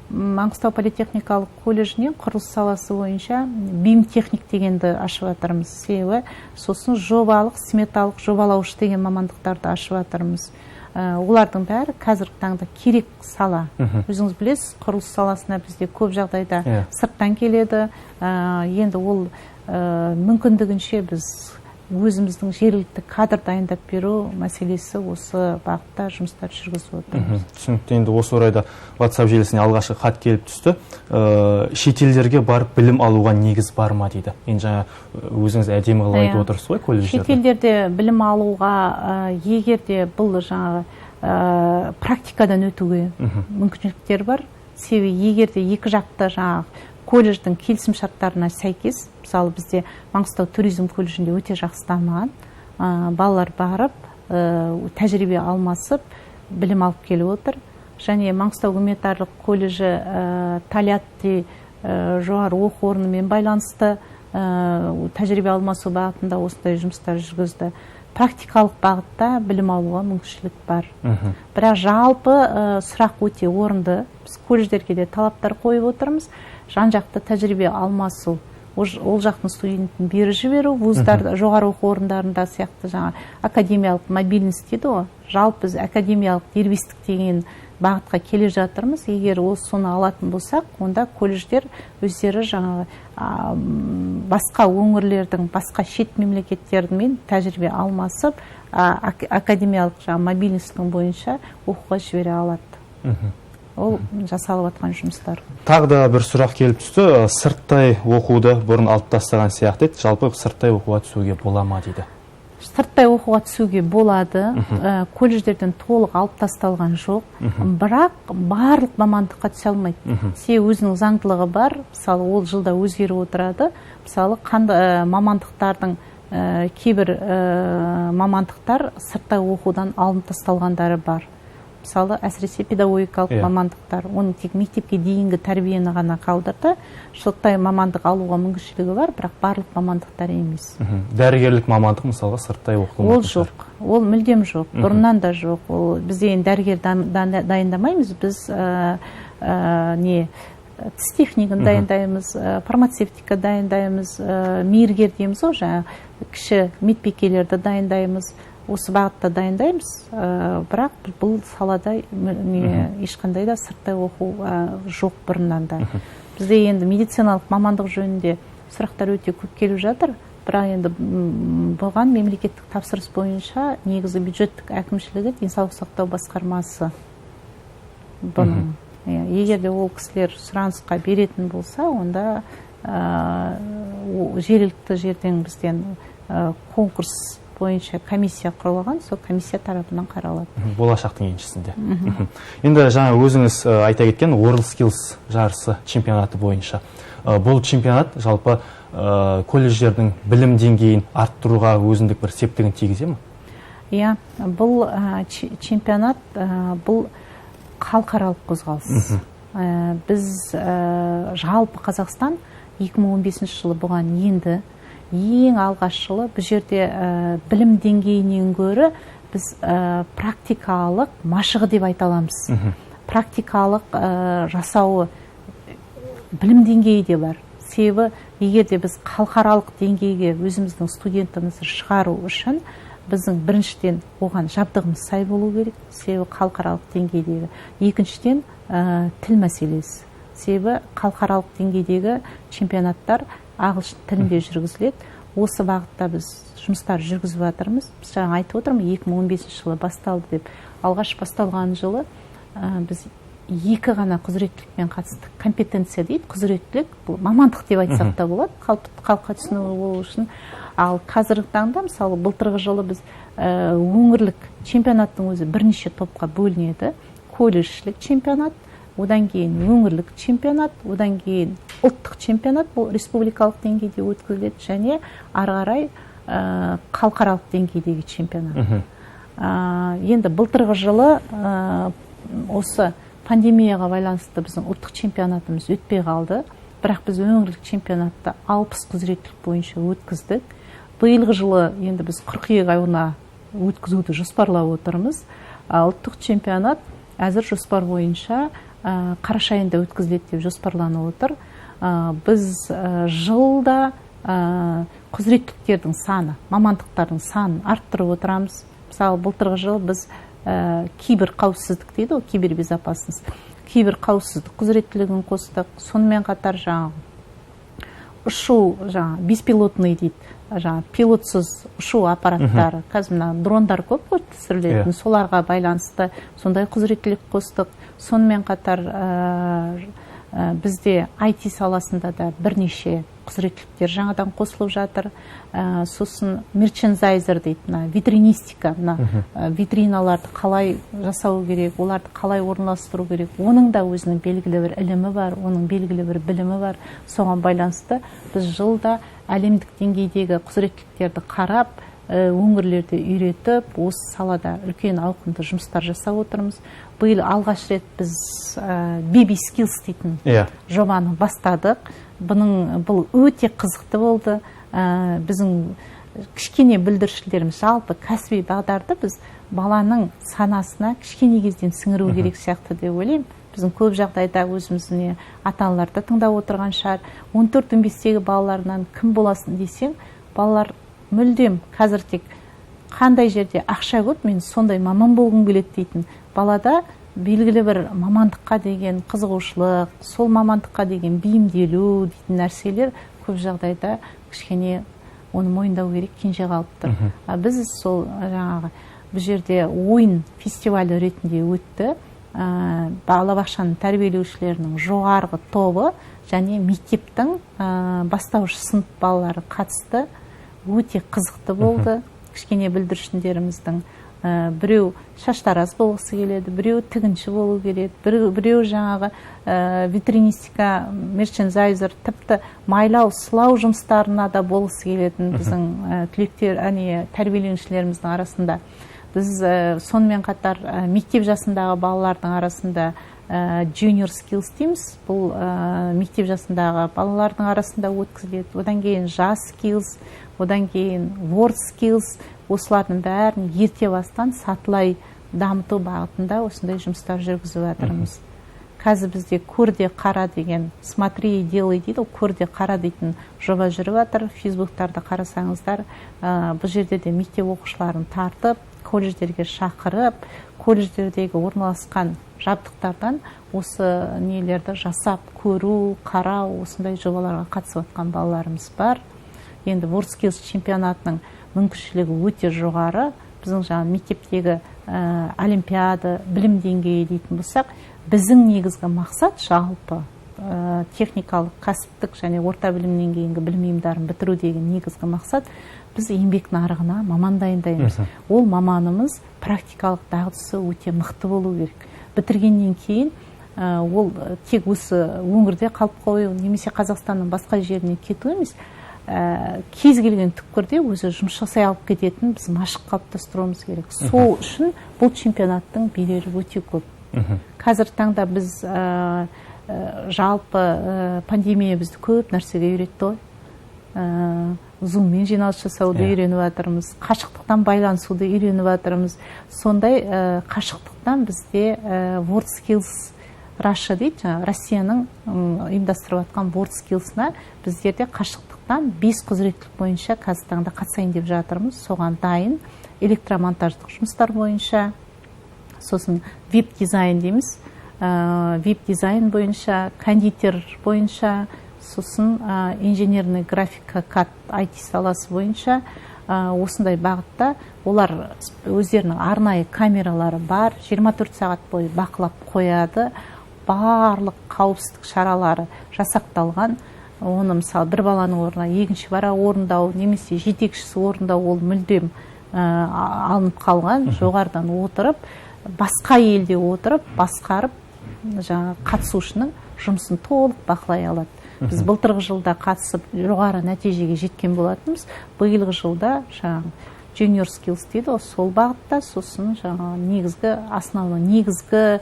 [SPEAKER 2] Маңғыстау политехникалық колледжінен құрылыс саласы бойынша БИМ техник дегенді ашып жатырмыз. Себебі сосын жобалық, сметалық жобалаушы деген мамандықтарды ашып жатырмыз. Олардың бәрі қазіргі таңда керек сала. Өзіңіз білесіз, құрылыс саласына бізде көп жағдайда сырттан келеді. Енді ол мүмкіндігінше біз өзіміздің жергілікті кадр дайындап беру мәселесі, осы бағытта жұмыстар жүргізіп отырмыз.
[SPEAKER 1] Түсінікті. Енді осы орайда WhatsApp желісіне алғашқы хат келіп түсті. Шетелдерге барып білім алуға негіз бар ма дейді. Енді жаңа өзіңіз әдемі қылып айтып отырсыз ғой, колледждерде.
[SPEAKER 2] Шетелдерде білім алуға, егер де бұл жаңағы практикадан өтуге мүмкіншіліктер бар. Себебі егер де екі жақты жаңағы колледждің келісім шарттарына сәйкес, мысалы, бізде Маңғыстау туризм колледжінде өте жақсы дамыған, балалар барып, тәжірибе алмасып, білім алып келіп отыр. Және Маңғыстау гуманитарлық колледжі Тольятти жоғары оқу орнымен байланысты тәжірибе алмасу бағытында осындай жұмыстар жүргізді. Практикалық бағытта білім алуға мүмкіншілік бар. Бірақ жалпы сұрақ өте орынды. Біз колледждерге де талаптар қойып отырмыз. Жан-жақты тәжірибе алмасу, ол жақтың студентін бері жіберу, вуздар, жоғары оқу орындарында сияқты жаңа академиялық мобильность дейді ғой. Жалпы біз академиялық дербестік деген бағытқа келе жатырмыз. Егер ол соны алатын болсақ, онда колледждер өздері жаңағы басқа өңірлердің, басқа шет мемлекеттермен тәжірибе алмасып, академиялық жаңа мобильностьтің бойынша оқуға жібере алады. Ол жасалып жатқан жұмыстар.
[SPEAKER 1] Тағы да бір сұрақ келіп түсті. Сырттай оқуды бұрын алып тастаған сияқты еді. Жалпы сырттай оқуға түсуге бола ма дейді?
[SPEAKER 2] Сырттай оқуға түсуге болады. Колледждерден толық алып тасталған жоқ. Бірақ барлық мамандыққа түсе алмайды. Себебі өзінің заңдылығы бар. Мысалы, ол жылда өзгеріп отырады. Мысалы, қандай мамандықтардың, кейбір мамандықтар сырттай оқудан алынып тасталғандары бар. Мысалы, әсіресе педагогикалық мамандықтар, оның тек мектепке дейінгі тәрбиені ғана қалдырды. Сырттай мамандық алуға мүмкіншілігі бар, бірақ барлық мамандықтар емес.
[SPEAKER 1] Дәрігерлік мамандық, мысалға, сырттай оқытылмайтын
[SPEAKER 2] Ол
[SPEAKER 1] шығар.
[SPEAKER 2] жоқ, ол мүлдем жоқ, бұрыннан да жоқ. Ол бізде енді дәрігер дайындамаймыз, біз не тіс технигін дайындаймыз, фармацевтика дайындаймыз, мейіргер дейміз ғой, жаңа кіші медбикелерді дайындаймыз. Осы бағытта дайындаймыз, бірақ бұл салада ешқандай да сырттай оқу жоқ бұрыннан да. Бізде енді медициналық мамандық жөнінде сұрақтар өте көп келіп жатыр, бірақ енді бұған мемлекеттік тапсырыс бойынша негізі бюджеттік әкімшілігі, денсаулық сақтау басқармасы бұның. Егер де ол кісілер сұранысқа беретін болса, онда жергілікті жерден бізден конкурс бойынша комиссия құрылған, сол комиссия тарапынан қаралады.
[SPEAKER 1] Болашақтың еншісінде. Енді жаңа өзіңіз айта кеткен World Skills жарысы чемпионаты бойынша. Бұл чемпионат жалпы колледждердің білім деңгейін арттыруға өзіндік бір септігін тигізе ме?
[SPEAKER 2] Иә, бұл чемпионат, бұл халықаралық қозғалыс. Біз жалпы Қазақстан 2015 жылы бұған енді ең алғаш жылы. Бұл жерде білім деңгейінен гөрі біз практикалық машығы деп айта аламыз. Практикалық жасауы білім деңгейі де бар. Себебі егер де біз халықаралық деңгейге өзіміздің студентімізді шығару үшін біздің біріншіден оған жабдығымыз сай болу керек, себебі халықаралық деңгейдегі. Екіншіден, тіл мәселесі. Себебі халықаралық деңгейдегі чемпионаттар ағылшын тілінде жүргізіледі. Осы бағытта біз жұмыстар жүргізіп жатырмыз. Біз жаңа айтып отырмын, 2015 жылы басталды деп. Алғаш басталған жылы біз екі ғана құзыреттілікпен қатыстық. Компетенция дейді, құзыреттілік, бұл мамандық деп айтсақ та болады, халыққа түсіну болу үшін. Ал қазіргі таңда, мысалы, былтырғы жылы біз өңірлік чемпионаттың өзі бірнеше топқа бөлінеді. Колледжшілік чемпионат, одан кейін өңірлік чемпионат, одан кейін ұлттық чемпионат, бұл республикалық деңгейде өткізіледі, және ары қарай халықаралық деңгейдегі чемпионат. Енді былтырғы жылы осы пандемияға байланысты біздің ұлттық чемпионатымыз өтпей қалды. Бірақ біз өңірлік чемпионатты 60 құзыреттілік бойынша өткіздік. Биылғы жылы енді біз қыркүйек айына өткізуді жоспарлап отырмыз. Ұлттық чемпионат әзір жоспар бойынша қараша айында өткізіледі деп жоспарланып отыр. Біз жылда құзыреттіліктердің саны, мамандықтардың санын арттырып отырамыз. Мысалы, былтырғы жылы біз Кибер қауіпсіздік дейді ғой, кибербезопасность, кибер қауіпсіздік құзыреттілігін қостық. Сонымен қатар жаңағы ұшу, жаңағы беспилотный дейді, жаңағы пилотсыз ұшу аппараттары, қазір мына дрондар көп қой түсірілетін, соларға байланысты сондай құзыреттілік қостық. Сонымен қатар бізде IT саласында да бірнеше құзыреттіліктер жаңадан қосылып жатыр. Сосын мерчендайзер дейді, мына витринистика, мына витриналарды қалай жасау керек, оларды қалай орналастыру керек, оның да өзінің белгілі бір ілімі бар, оның белгілі бір білімі бар. Соған байланысты біз жылда әлемдік деңгейдегі құзыреттіліктерді қарап, өңірлерде үйретіп, осы салада үлкен ауқымды жұмыстар жасап отырмыз. Биыл алғаш рет біз Baby Skills дейтін жобаны бастадық. Бұл өте қызықты болды. Біздің кішкене бүлдіршіндеріміз, жалпы кәсіби бағдарды біз баланың санасына кішкене кезден сіңіру керек сияқты деп ойлаймын. Біздің көп жағдайда өзіміз, міне, ата аналар да тыңдап отырған шығар, 14-15-тегі балаларынан кім боласың десең, балалар мүлдем қазір тек қандай жерде ақша көп, мен сондай маман болғым келеді дейтін. Балада белгілі бір мамандыққа деген қызығушылық, сол мамандыққа деген бейімделу дейтін нәрселер көп жағдайда кішкене, оны мойындау керек, кенже қалып тұр. А біз сол жаңағы бұл жерде ойын фестивалі ретінде өтті. Балабақшаның тәрбиеленушілерінің жоғарғы тобы және мектептің бастауыш сынып балалары қатысты. Өте қызықты болды. Кішкене бүлдіршіндеріміздің біреу шаштараз болғысы келеді, біреу тігінші болу келеді, біреу жаңағы витринистика, мерчендайзер, тіпті майлау, сылау жұмыстарына да болғысы келетін біздің түлектер, әне, тәрбиеленушілеріміздің арасында. Біз сонымен қатар мектеп жасындағы балалардың арасында Junior Skills дейміз, бұл мектеп жасындағы балалардың арасында өткізіледі. Одан кейін Жас Skills, одан кейін World Skills, осылардың бәрін ерте бастан сатылай дамыту бағытында осындай жұмыстар жүргізіп жатырмыз. Қазір бізде көрде қара деген, смотри и делай дейді ғой, көрде қара дейтін жоба жүріп жатыр. Фейсбуктарды қарасаңыздар, бұл жерде де мектеп оқушыларын тартып, колледждерге шақырып, колледждердегі орналасқан жабдықтардан осы нелерді жасап көру, қарау, осындай жобаларға қатысып жатқан балаларымыз бар. Енді World Skills чемпионатының мүмкіншілігі өте жоғары. Біздің жаңағы мектептегі олимпиада, білім деңгейі дейтін болсақ, біздің негізгі мақсат жалпы техникалық, кәсіптік және орта білімнен кейінгі білім ұйымдарын бітіру деген негізгі мақсат, біз еңбек нарығына маман дайындаймыз. Ол маманымыз практикалық дағдысы өте мықты болу керек. Бітіргеннен кейін ол тек осы өңірде қалып қою немесе Қазақстанның басқа жеріне кету емес, кез келген түкпірде өзі жұмыс жасай алып кететін біз машық қалыптастыруымыз керек. Сол үшін бұл чемпионаттың беделі өте көп. Қазіргі таңда біз жалпы пандемия бізді көп нәрсеге үйретті ғой. Зуммен жиналыс жасауды үйреніп жатырмыз, қашықтықтан байланысуды үйреніп жатырмыз. Сондай қашықтықтан бізде World Skills Russia дейді, жаңағы Россияның ұйымдастырып жатқан World Skills'ына біздерде қашықтықтан бес құзыреттілік бойынша қазіргі таңда қатысайын деп жатырмыз. Соған дайын электромонтаждық жұмыстар бойынша, сосын веб дизайн дейміз, веб дизайн бойынша, кондитер бойынша, сосын инженерный графика, CAD, IT саласы бойынша, осындай бағытта олар өздерінің арнайы камералары бар, 24 сағат бойы бақылап қояды, барлық қауіпсіздік шаралары жасақталған. Оны, мысалы, бір баланың орнына екінші бала орындау немесе жетекшісі орындау, ол мүлдем алынып қалған. Жоғарыдан отырып, басқа елде отырып басқарып, жаңағы қатысушының жұмысын толық бақылай алады. Біз былтырғы жылда қатысып, жоғары нәтижеге жеткен болатынбыз. Биылғы жылда жаңағы Junior Skills дейді ғой, сол бағытта, сосын жаңағы негізгі, основной, негізгі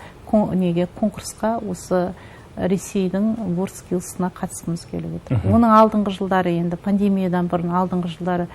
[SPEAKER 2] неге, конкурсқа, осы Ресейдің World Skills'ына қатысқымыз келіп отыр. Оның алдыңғы жылдары, енді пандемиядан бұрын алдыңғы жылдары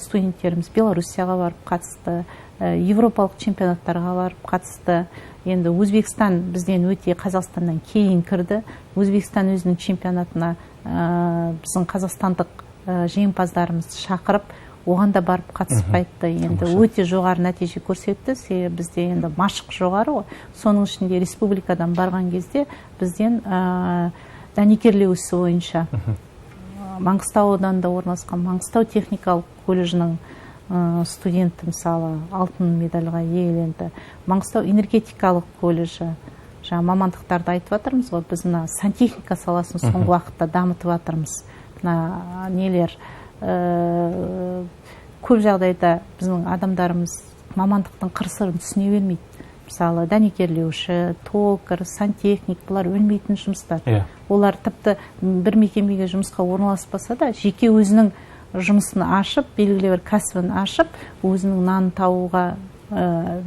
[SPEAKER 2] студенттеріміз Белоруссияға барып қатысты, европалық чемпионаттарға барып қатысты. Енді Өзбекстан бізден өте, Қазақстаннан кейін кірді. Өзбекстан өзінің чемпионатына біздің қазақстандық жеңімпаздарымызды шақырып, Оған да барып қатысып қайтты. Енді өте жоғары нәтиже көрсетті. Себебі бізде енді машық жоғары ғой. Соның ішінде республикадан барған кезде бізден дәнекерлеу ісі бойынша Маңғыстау ауданында орналасқан Маңғыстау техникалық колледжінің студенті, мысалы, алтын медальға иеленді. Маңғыстау энергетикалық колледжі, жаңа мамандықтарды айтып жатырмыз ғой, біз мына сантехника саласын соңғы уақытта дамытып жатырмыз. Мына нелер, көп жағдайда біздің адамдарымыз мамандықтың қыр-сырын түсіне бермейді. Мысалы, дәнекерлеуші, токарь, сантехник, бұлар өлмейтін жұмыстар. Олар тіпті бір мекемеге жұмысқа орналаспаса да, жеке өзінің жұмысын ашып, белгілі бір кәсібін ашып, өзінің нанын табуға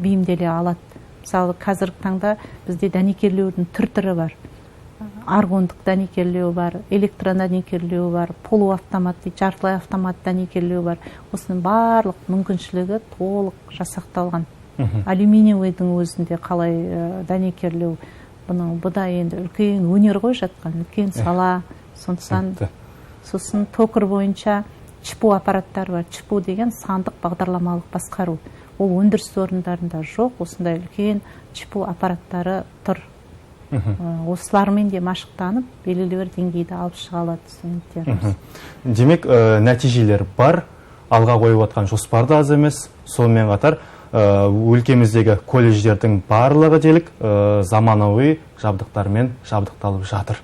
[SPEAKER 2] бейімделе алады. Мысалы, қазіргі таңда бізде дәнекерлеудің түр-түрі бар. Аргондық дәнекерлеу бар, электродәнекерлеу бар, полуавтомат дейді, жартылай автомат дәнекерлеу бар. Осының барлық мүмкіншілігі толық жасақталған. Алюминиевыйдың өзінде қалай дәнекерлеу, бұның бұда енді үлкен өнер ғой жатқан, үлкен сала. Сондықтан сосын токарь бойынша ЧПУ аппараттары бар. ЧПУ деген сандық бағдарламалық басқару. Ол өндіріс орындарында жоқ, осындай үлкен ЧПУ аппараттары тұр. Осылармен де машықтанып, белгілі бір деңгейді алып шыға алады студенттеріміз.
[SPEAKER 1] Демек, нәтижелер бар, алға қойып жатқан жоспар да аз емес. Сонымен қатар өлкеміздегі колледждердің барлығы делік заманауи жабдықтармен жабдықталып жатыр.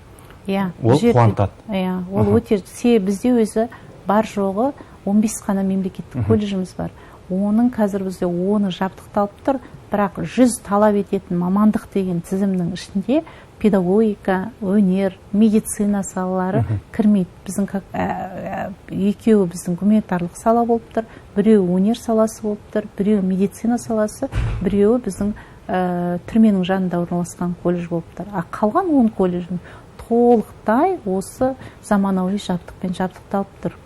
[SPEAKER 1] Ол қуантады.
[SPEAKER 2] Иә, ол өте, бізде өзі бар жоғы 15 қана мемлекеттік колледжіміз бар. Оның қазір бізде оны жабдықталып тұр, бірақ 100 талап ететін мамандық деген тізімнің ішінде педагогика, өнер, медицина салалары кірмейді. Біздің екеуі біздің гуманитарлық сала болып тұр, біреуі өнер саласы болып тұр, біреуі медицина саласы, біреуі біздің түрменің жанында орналасқан колледж болып тұр. А қалған 10 колледждің толықтай осы заманауи жабдықпен жабдықталып тұр.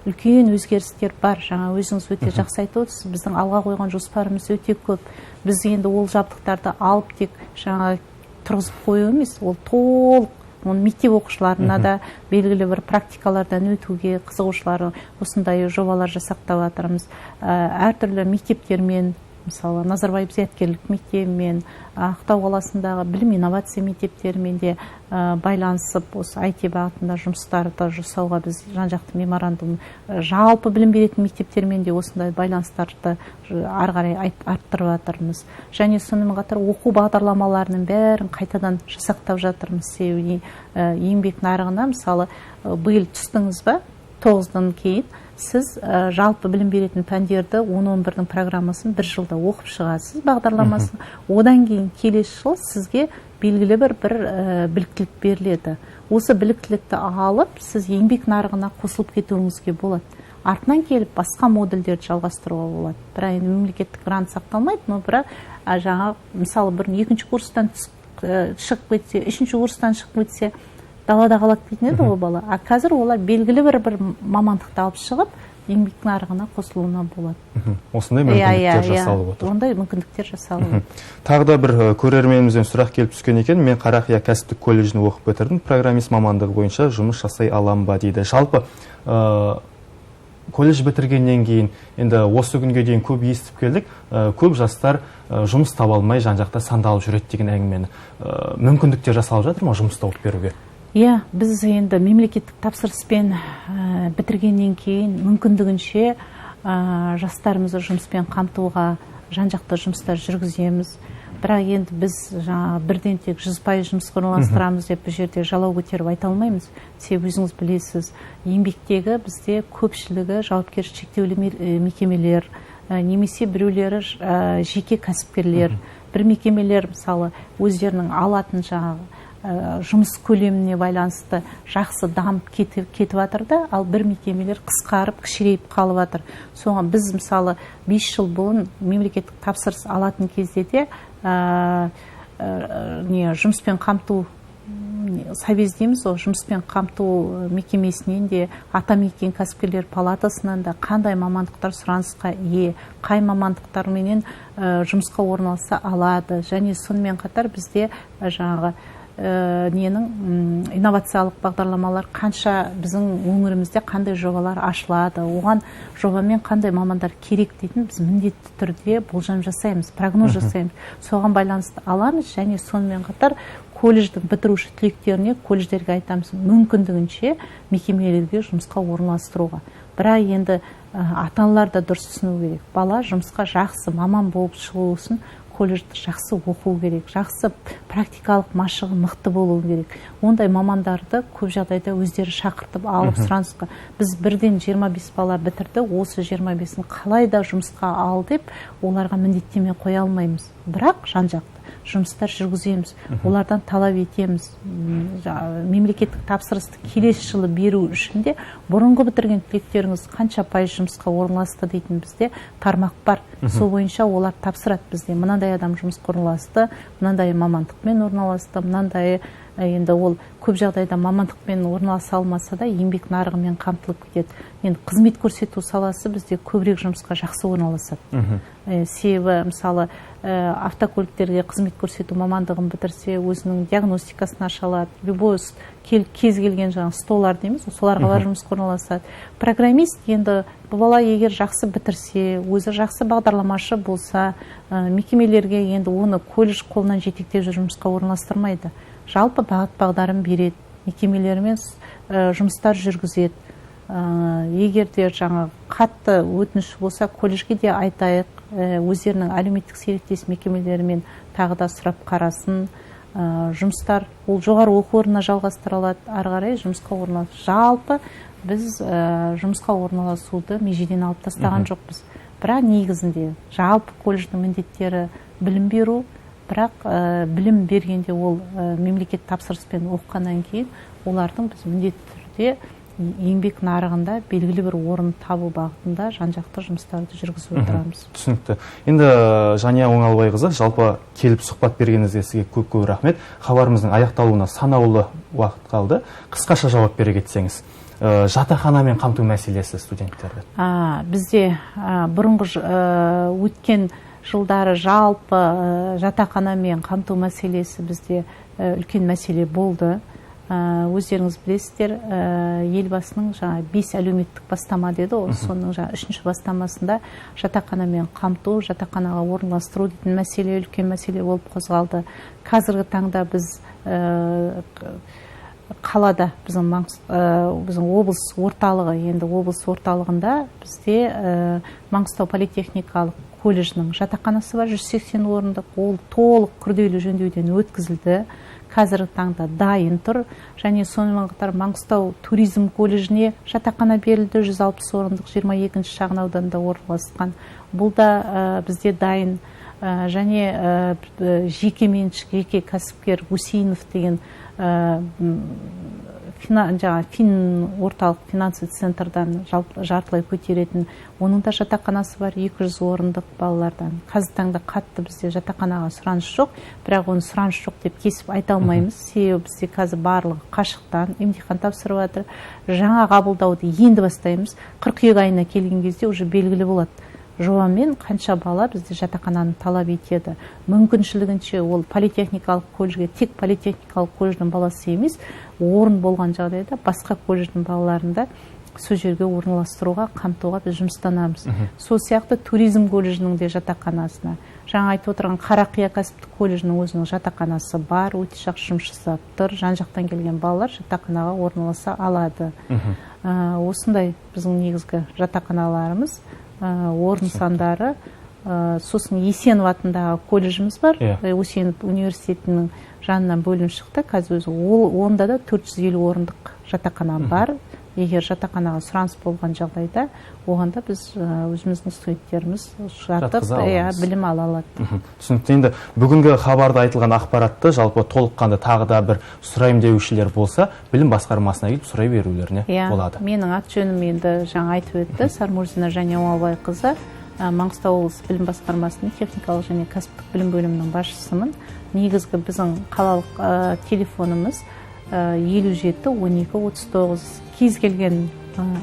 [SPEAKER 2] Үлкен өзгерістер бар. Жаңа өзіңіз өте жақсы айтып отырсыз, біздің алға қойған жоспарымыз өте көп. Біз енді ол жабдықтарды алып тек жаңа тұрғызып қою емес, ол толық оны мектеп оқушыларына да белгілі бір практикалардан өтуге қызығушылары осындай жобалар жасақтап жатырмыз. Әртүрлі мектептермен, мысалы, Назарбаев зияткерлік мектебімен, Ақтау қаласындағы білім инновация мектептерімен де байланысып, осы IT бағытында жұмыстарды жасауға біз жан-жақты меморандум, жалпы білім беретін мектептермен де осындай байланыстарды ары қарай арттырып жатырмыз. Және сонымен қатар оқу бағдарламаларының бәрін қайтадан жасақтап жатырмыз. Себебі еңбек нарығына, мысалы, биыл түстіңіз ба, 9-дан кейін сіз жалпы білім беретін пәндерді 10-11-дің программасын бір жылда оқып шығасыз, бағдарламасын. Одан кейін келесі жыл сізге белгілі бір біліктілік беріледі. Осы біліктілікті алып, сіз еңбек нарығына қосылып кетуіңізге болады. Артынан келіп басқа модульдерді жалғастыруға болады. Бірақ енді мемлекеттік грант сақталмайды, но бірақ жаңа, мысалы, бір екінші курстан шығып кетсе, үшінші курстан шығып кетсе, далада қалады дейтін еді ол бала. А қазір олар белгілі бір мамандықты алып шығып, еңбек нарығына қосылуына болады.
[SPEAKER 1] Осындай мүмкіндіктер жасалып отыр.
[SPEAKER 2] Ондай мүмкіндіктер жасалып отыр.
[SPEAKER 1] Тағы да бір көрерменімізден сұрақ келіп түскен екен. Мен Қарақия кәсіптік колледжін оқып бітірдім, программист мамандығы бойынша жұмыс жасай алам ба дейді. Жалпы колледж бітіргеннен кейін, енді осы күнге дейін көп естіп келдік, көп жастар жұмыс таба алмай жан-жақта сандалып жүреді деген әңгімені. Мүмкіндіктер жасалып жатыр ма жұмыс тауып беруге?
[SPEAKER 2] Иә, біз енді мемлекеттік тапсырыспен бітіргеннен кейін мүмкіндігінше жастарымызды жұмыспен қамтуға жан-жақты жұмыстар жүргіземіз. Бірақ енді біз жаңа бірден тек 100% жұмысқа орналастырамыз деп бұл жерде жалау көтеріп айта алмаймыз. Себебі өзіңіз білесіз, еңбектегі бізде көпшілігі жауапкершілігі шектеулі мекемелер, немесе біреулері жеке кәсіпкерлер, бір мекемелер, мысалы, өздерінің алатын жаңағы жұмыс көлеміне байланысты жақсы дамып кетіп жатыр да, ал бір мекемелер қысқарып, кішірейіп қалып жатыр. Соған біз, мысалы, 5 жыл бұрын мемлекеттік тапсырыс алатын кезде де жұмыспен қамту совез дейміз ғой, жұмыспен қамту мекемесінен де, Атамекен кәсіпкерлер палатасынан да қандай мамандықтар сұранысқа ие, қай мамандықтарменен жұмысқа орналаса алады. Және сонымен қатар бізде жаңағы ненің инновациялық бағдарламалар қанша, біздің өңірімізде қандай жобалар ашылады, оған жобамен қандай мамандар керек дейтін біз міндетті түрде болжам жасаймыз, прогноз жасаймыз. Соған байланысты аламыз және сонымен қатар колледждің бітіруші түлектеріне, колледждерге айтамыз, мүмкіндігінше мекемелерге жұмысқа орналастыруға. Бірақ енді ата-аналар да дұрыс түсіну керек. Бала жұмысқа жақсы маман болып шығу үшін колледжді жақсы оқу керек, жақсы практикалық машығы мықты болу керек. Ондай мамандарды көп жағдайда өздері шақыртып алып сұранысқа. Біз бірден 25 бала бітірді, осы 25-ін қалай да жұмысқа ал деп оларға міндеттеме қоя алмаймыз. Бірақ жан-жақты жұмыстар жүргіземіз, олардан талап етеміз. Мемлекеттік тапсырысты келесі жылы беру үшін де бұрынғы бітірген түлектеріңіз қанша пайыз жұмысқа орналасты дейтін бізде тармақ бар. Сол бойынша олар тапсырады бізде. Мынандай адам жұмысқа орналасты, мынандай мамандықпен орналасты, мынандай, енді ол көп жағдайда мамандықпен орналаса алмаса да еңбек нарығымен қамтылып кетеді. Енді қызмет көрсету саласы бізде көбірек жұмысқа жақсы орналасады. Себебі мысалы автокөліктерге қызмет көрсету мамандығын бітірсе, өзінің диагностикасын аша алады. Любой кез келген жаңағы столар дейміз, соларға барып жұмысқа орналасады. Программист енді бұл бала егер жақсы бітірсе, өзі жақсы бағдарламашы болса, мекемелерге енді оны колледж қолынан жетектеп жүріп жұмысқа орналастырмайды. Жалпы бағыт бағдарын береді, мекемелермен жұмыстар жүргізеді. Егер де жаңа қатты өтініш болса, колледжге де айтайық, өздерінің әлеуметтік серіктес мекемелерімен тағы да сұрап қарасын. Жұмыстар ол жоғары оқу орнына жалғастыра алады, ары қарай жұмысқа орналасу. Жалпы біз жұмысқа орналасуды межеден алып тастаған жоқпыз. Бірақ негізінде жалпы колледждің міндеттері білім беру, бірақ білім бергенде ол мемлекет тапсырыспен оқығаннан кейін олардың біз міндетті түрде еңбек нарығында белгілі бір орын табу бағытында жан-жақты жұмыстарды жүргізіп отырамыз.
[SPEAKER 1] Түсінікті. Енді Жания Оңалбайқызы, жалпы келіп сұхбат бергеніңізге сізге көп-көп рахмет. Хабарымыздың аяқталуына санаулы уақыт қалды. Қысқаша жауап бере кетсеңіз. Жатақханамен қамту мәселесі студенттерді.
[SPEAKER 2] Бізде бұрынғы өткен жылдары жалпы жатақханамен қамту мәселесі бізде үлкен мәселе болды. Өздеріңіз білесіздер, елбасының жаңа 5 әлеуметтік бастама деді ғой, соның жаңа 3-ші бастамасында жатақханамен қамту, жатақханаға орналастыру дейтін мәселе үлкен мәселе болып қозғалды. Қазіргі таңда біз қалада, біздің облыс орталығы, енді облыс орталығында бізде Маңғыстау политехникалық колледжінің жатақханасы бар, 180 орындық, ол толық күрделі жөндеуден өткізілді. Қазіргі таңда дайын тұр. Және сонымен қатар Маңғыстау туризм колледжіне жатақхана берілді, 160 орындық, 22-ші шағын ауданда орналасқан. Бұл да бізде дайын. Және жеке меншік, жеке кәсіпкер Гусейнов деген жаңа фин орталық финансы центрдан жартылай көтеретін, оның да жатақханасы бар, 200 орындық балалардан. Қазіргі таңда қатты бізде жатақханаға сұраныс жоқ, бірақ оны сұраныс жоқ деп кесіп айта алмаймыз. Себебі бізде қазір барлығы қашықтан емтихан тапсырып жатыр. Жаңа қабылдауды енді бастаймыз. Қыркүйек айына келген кезде уже белгілі болады. Жобамен қанша бала бізде жатақхананы талап етеді. Мүмкіншілігінше ол политехникалық колледжге, тек политехникалық колледждің баласы емес, орын болған жағдайда басқа колледждің балаларын да сол жерге орналастыруға, қамтуға біз жұмыстанамыз. Сол сияқты туризм колледжінің де жатақханасына, жаңа айтып отырған Қарақия кәсіптік колледжінің өзінің жатақханасы бар, өте жақсы жұмыс жасап тұр. Жан-жақтан келген балалар жатақханаға орналаса алады. Осындай біздің негізгі жатақханаларымыз, орын сандары. Сосын Есенов атындағы колледжіміз бар. Есенов университетінің жанынан бөлім шықты. Қазір өзі онда да 450 орындық жатақхана бар. Егер жатақханаға сұраныс болған жағдайда, оған да біз өзіміздің студенттеріміз жатып,
[SPEAKER 1] Жатқыза аламыз.
[SPEAKER 2] білім ала алады.
[SPEAKER 1] Түсінікті. Енді бүгінгі хабарда айтылған ақпаратты жалпы толыққанды тағы да бір сұраймын деушілер болса, білім басқармасына келіп сұрай берулеріне болады.
[SPEAKER 2] Менің ат жөнім енді жаңа айтып өтті, Сармурзина Жания Оңалбайқызы, Маңғыстау облысы білім басқармасының техникалық және кәсіптік білім бөлімінің басшысымын. Негізгі біздің қалалық телефонымыз 57 12 39. Кез келген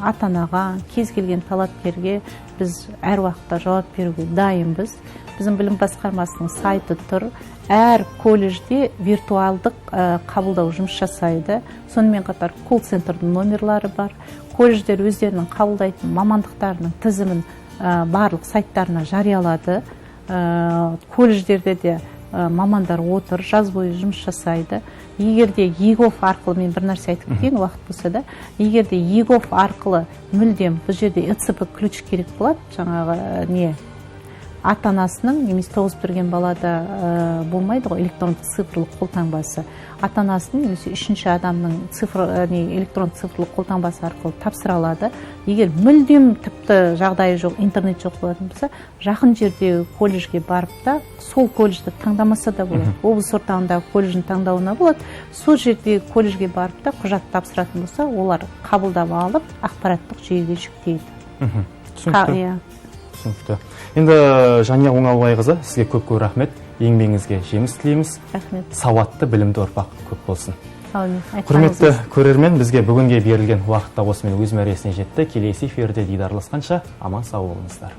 [SPEAKER 2] ата-анаға, кез келген талапкерге біз әр уақытта жауап беруге дайынбыз. Біздің білім басқармасының сайты тұр. Әр колледжде виртуалдық қабылдау жұмыс жасайды. Сонымен қатар колл-центрдің номерлары бар. Колледждер өздерінің қабылдайтын мамандықтарының тізімін барлық сайттарына жариялады. Колледждерде де мамандар отыр, жаз бойы жұмыс жасайды. Егер де eGov арқылы, мен бір нәрсе айтып кетейін, уақыт болса да, егер де eGov арқылы мүлдем бұл жерде ЭЦП ключ керек болады, жаңағы не ата-анасының немесе 9 бітірген балада болмайды ғой электрондық цифрлық қолтаңбасы. Ата-анасының немесе үшінші адамның цифр, не, электрондық цифрлық қолтаңбасы арқылы тапсыра алады. Егер мүлдем тіпті жағдайы жоқ, интернет жоқ болатын болса, жақын жердегі колледжге барып та сол колледжді таңдамаса да болады. Облыс орталығындағы колледждің таңдауына болады. Сол жердегі колледжге барып та құжат тапсыратын болса, олар қабылдап алып, ақпараттық жүйеге жүктейді.
[SPEAKER 1] Түсінікті.
[SPEAKER 2] Иә.
[SPEAKER 1] Түсінікті. Енді Жания Оңалбайқызы, сізге көп-көп рахмет. Еңбегіңізге жеміс тілейміз.
[SPEAKER 2] Рахмет.
[SPEAKER 1] Сауатты, білімді ұрпақ көп болсын.
[SPEAKER 2] Әумин.
[SPEAKER 1] Құрметті көрермен, бізге бүгінге берілген уақыт та осымен өз мәресіне жетті. Келесі эфирде дидарласқанша аман сау болыңыздар.